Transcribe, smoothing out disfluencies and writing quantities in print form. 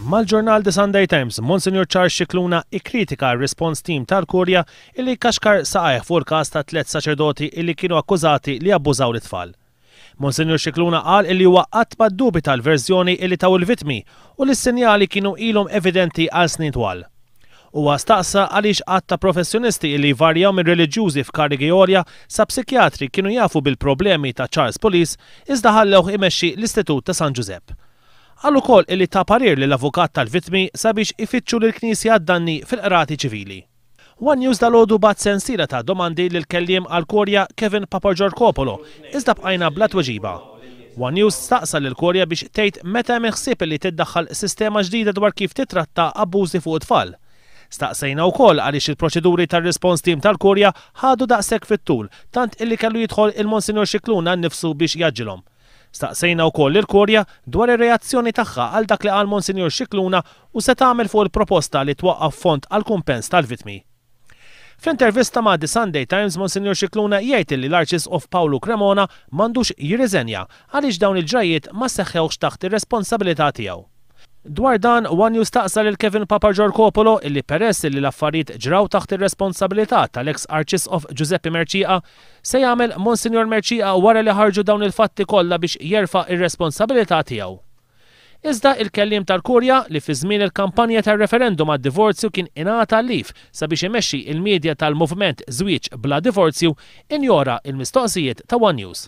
Mal-ġurnal The Sunday Times, Monsinjur Charles Scicluna ikkritika r-response team tal-Kurja illi kaxkar saqajh fuq il-każ ta' tliet saċerdoti illi kienu akkużati li abbużaw lit-tfal. Monsinjur Scicluna qal illi huwa qatt ma ddubita l-verżjoni illi taw il-vittmi u li s-sinjali kienu ilhom evidenti għal snin twal. Huwa staqsa għaliex għadd ta' professjonisti illi jvarjaw minn reliġjużi f'karigi għolja sa psikjatri kienu jafu bil-problemi ta' Charles Pulis iżda ħallewh imexxi l-Istitut ta' San Ġużepp. Qal ukoll illi ta parir lill-avukat tal-vittmi sabiex ifittxu lill-Knisja għad-danni fil-qrati ċivili. One News dalgħodu bagħat sensiela ta' domandi lill-kelliem għall-Kurja Kevin Papagiorcopolo iżda bqajna bla tweġiba. One News staqsa lill-Kurja biex tgħid meta hemm il-ħsieb illi tiddaħħal sistema ġdida dwar kif titratta abbużi fuq it-tfal. Staqsejna wkoll għaliex il-proċeduri tar-response team tal-Kurja ħadu daqshekk fit-tul tant illi kellu jidħol il-Monsinjur Scicluna nnifsu biex jgħaġġilhom. Staqsejna wkoll lill-Kurja dwar ir-reazzjoni tagħha għal dak li qal Monsinjur Scicluna u se tagħmel fuq il-proposta li twaqqaf fond għall-kumpens tal-vittmi. Fl-intervista ma' The Sunday Times Monsinjur Scicluna jgħid li l-Arċisqof Pawlu Cremona m'għandux jirriżenja għaliex dawn il-ġrajjiet ma seħħewx taħt ir-responsabilità tiegħu. Dwar dan, One News staqsa lil Kevin Papagiorcopolo illi peress illi l-affarijiet ġraw taħt ir-responsabilità tal-eks Arċisqof Giuseppe Mercieca, se jagħmel Monsinjor Mercieca wara li ħarġu dawn il-fatti kollha biex jerfa' r-responsabilità tiegħu. Iżda il-kelliem tal-Kurja, li fi żmien il-kampanja tar-referendum għad-divorzju kien ingħata leave sabiex imexxi il-media tal-moviment Żwieġ Bla Divorzju, injora il-mistoqsijiet ta' One News.